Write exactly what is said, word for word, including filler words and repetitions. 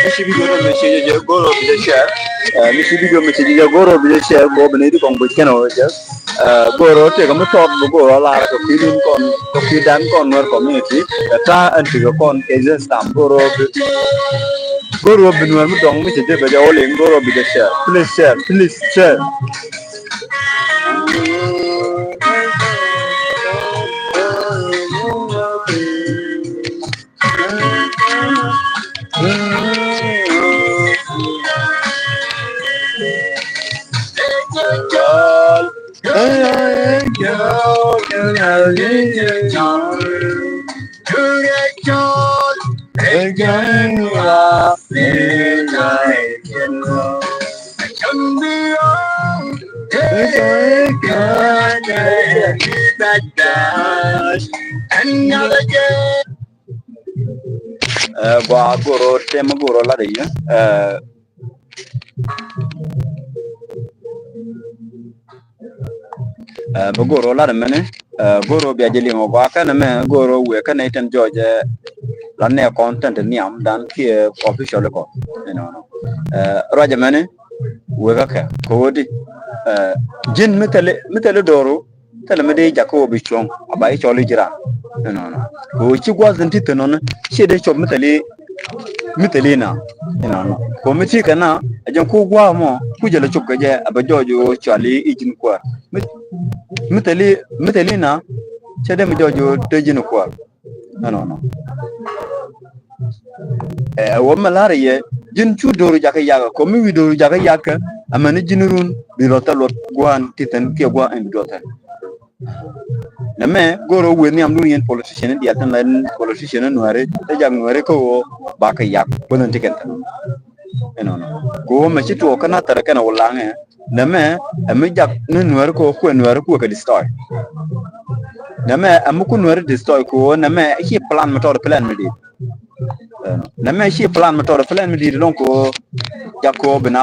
Mi ci bi go̱o̱r mi ci jɛ go̱o̱r bi jɛ share. Eh, mi ci bi go̱o̱r mi ci jɛ go̱o̱r bi jɛ share kɔ bi ni di kɔŋ bi kɛn ɔ jɛ. Eh, go̱o̱r tëëk mi tɔt bi go̱o̱r lar kɛ kui̱ dun kɔn kɛ kui̱ dan kɔn Nuer community. Kɛ ta̱a̱ ɛn ti kɛ kɔn kɛ jɛ stam go̱o̱r bi go̱o̱r bi Nuer mi dɔŋ mi ci jɛ bɛ jɛ wä liŋ go̱o̱r bi jɛ share. Please share, please share. Eh, gua goro tem goro la de, eh, Eh, bi goro lar mɛni, eh, goro bia jɛ liŋ ɔ gɔaa kɛn mɛ goro wëë kɛn iten jɔɔc, eh, la nɛ kɔn tɛn ti niam dan kiɛ official kɔ. Inɔnɔ. Eh, ruacɛ mɛni wëë kä kɛ kɛ wä di, eh, ji̱n mi thɛli, mi thɛli doru thɛli mi di jak kä wä bi cuɔ̱ŋ a ba i̱ cɔl i̱ ji̱ ran. Inɔnɔ. Kɛ wä ci gua̱th in ti thin nɔni ciɛ dee cop mi thɛli mi thɛli na. Inɔnɔ. Kɛ wä mi ti kɛ na a jɛn ku gua̱a̱ mɔ ku jɛ lɛ cop kɛ jɛ a bɛ jɔɔc wä cuali i̱ ji̱n kuäär. Mi, mi thɛli, mi thɛli na cɛ dee mi jɔɔc wä te ji̱n kuäär. Ɛnɔnɔ. Ɛ wä mi la̱r yɛ ji̱n cu do̱r jakä yakä kɔ mi wi̱i̱ do̱r jakä yakä. Ɛmɛni ji̱n run bi lɔ thil luɔt gua̱a̱n ti thɛn kiɛ gua̱a̱n in bi duɔth thɛn. Nɛmɛ go̱r wä wëë nhiamdun yɛn politician in diaal tin la in politician in Nuääri te jak Nuääri kä ɣöö bakä yak kuänh in ti kɛn thɛn. Ɛnɔnɔ. Kɛ ɣöö mɛ ci tuɔɔk kä nathɛrɛ kɛn a wä laŋɛ. Nɛmɛ ɛ mi jak ni Nuääri kɛ ɣöö kuɛ Nuääri kuɛ kɛ destroy. Nɛmɛ ɛ mi ku Nuääri destroy kɛ ɣöö nɛmɛ ɛ ci plan mi tɔɔt plan mi di̱i̱t. Ɛnɔ. Nɛmɛ ɛ ci plan mi tɔɔt plan mi di̱i̱t lɔŋ kɛ ɣöö jak kɛ ɣöö bi na